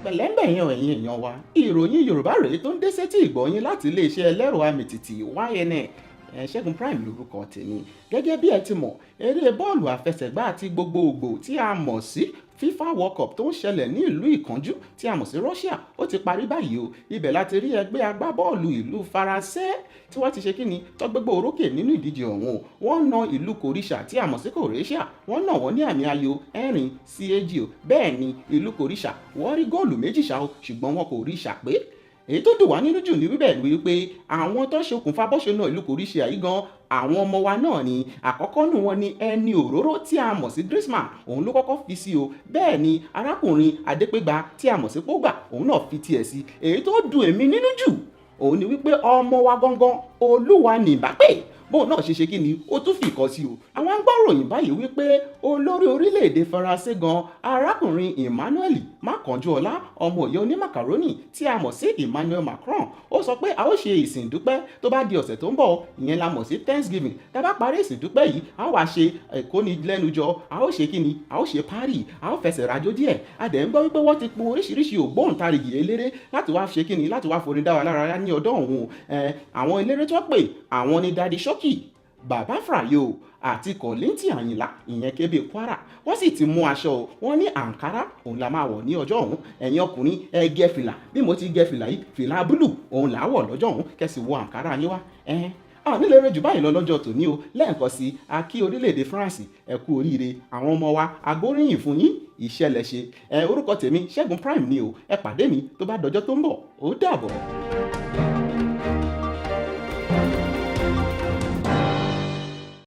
Pẹ̀lẹ́mbẹ̀ yẹn, ẹ̀yin èèyàn wa, ìròyìn Yorùbá rèé tó ń dé sétí ìgbọ̀nyín láti iléeṣẹ́ ẹlẹ́rọ amìtìtì YNN. Ṣẹ́gun Prime lórúkọ tèmi. Gẹ́gẹ́ bí ẹ ti mọ̀, eré bọ́ọ̀lù àfẹsẹ̀gbá àti gbogbogbò tí a mọ̀ sí FIFA World Cup tó ń ṣẹlẹ̀ ní ìlú ìkánjú tí a mọ̀ sí Russia, ó ti parí báyìí o. Ibẹ̀ láti rí ẹgbẹ́ agbábọ́ọ̀lù ìlú Faransé tí wọ́n ti ṣe kíni tó gbégbó orókè nínú ìdíje ọ̀hún o. Wọ́n na ìlú Croatia tí a mọ̀ sí Croatia, wọ́n nà wọ́n ní àmì ayò 4-2 o. Bẹ́ẹ̀ ni ìlú Croatia, wọ́n rí góòlù 2 ṣá o, ṣùgbọ́n wọn kò rí ṣàpé. Èyí tó dùn wá nínú jù ní wíbẹ̀ ni wípé àwọn tó ṣokùnfà bọ́ṣe náà ìlú Croatia yìí gan, àwọn ọmọ wa náà ni. Àkọ́kọ́ nù wọn ni ẹni òróró tí a mọ̀ sí Griezmann, òun ló kọ́kọ́ fi sí o. Bẹ́ẹ̀ ni arákùnrin Adépégbà tí a mọ̀ sí Pogba, òun náà fi tiẹ̀ sí. Èyí tó dùn èmi nínú jù òun ni wípé ọmọ wa gangan, Olúwa ní Mbappe, bóun náà ṣe ṣe kí ni, ó tún fi ìkọ́ sí o. Àwọn ń gbọ́ ròyìn báyìí wípé olórí orílẹ̀-èdè Faransé gan, arákùnrin Emmanuel Makanjuola, ọmọ òye onímàkàrónì tí a mọ̀ sí Emmanuel Macron, ó sọ pé a ó ṣe ìsìn ìdúpẹ́ tó bá di ọ̀sẹ̀ tó ń bọ̀. Ìyẹn la mọ̀ sí Thanksgiving. Tá a bá parí ìsìn ìdúpẹ́ yìí, a ó wá ṣe ìkónilẹ́nujọ, a ó ṣe kí ni, a ó ṣe party, a ó fẹsẹ̀ rajó díẹ̀. A dẹ̀ ń gbọ́ wípé wọ́n ti po oríṣiríṣi ògbóǹtarìgì eléré láti wá ṣe kí ni, láti wá forin dá wa lára ní ọdún ọ̀hún. Àwọn eléré tó pè, àwọn ni Daddy Showkey, Bàbá Fryo àti Kollington Àyìnlá, ìyẹn Kébé Kwara. Wọ́n sì ti mú aṣọ o. Wọ́n ní àǹkárá òun la máa wọ̀ ní ọjọ́ ọ̀hún. Ẹ̀yin ọkùnrin, ẹ gẹ fìlà bí mo ti gẹ fìlà yìí, fìlà búlù òun là á wọ̀ lọ́jọ́ ọ̀hún, kẹ́sì wọ àǹkárá yín wá. Ẹ̀hẹ́n, a nílò eré jù báyìí lọ lọ́jọ́ tòní o. Lẹ́ẹ̀kan sí, a kí orílẹ̀-èdè France, ẹ kú oríire. Àwọn ọmọ wa, agbóríyìn fún yín, ìṣẹ̀lẹ̀ ṣe ẹ. Orúkọ tèmi, Ṣẹ́gun Prime ni o. Ẹ pàdé mi tó bá dọjọ́ tó ń bọ̀. Ó dàbọ̀.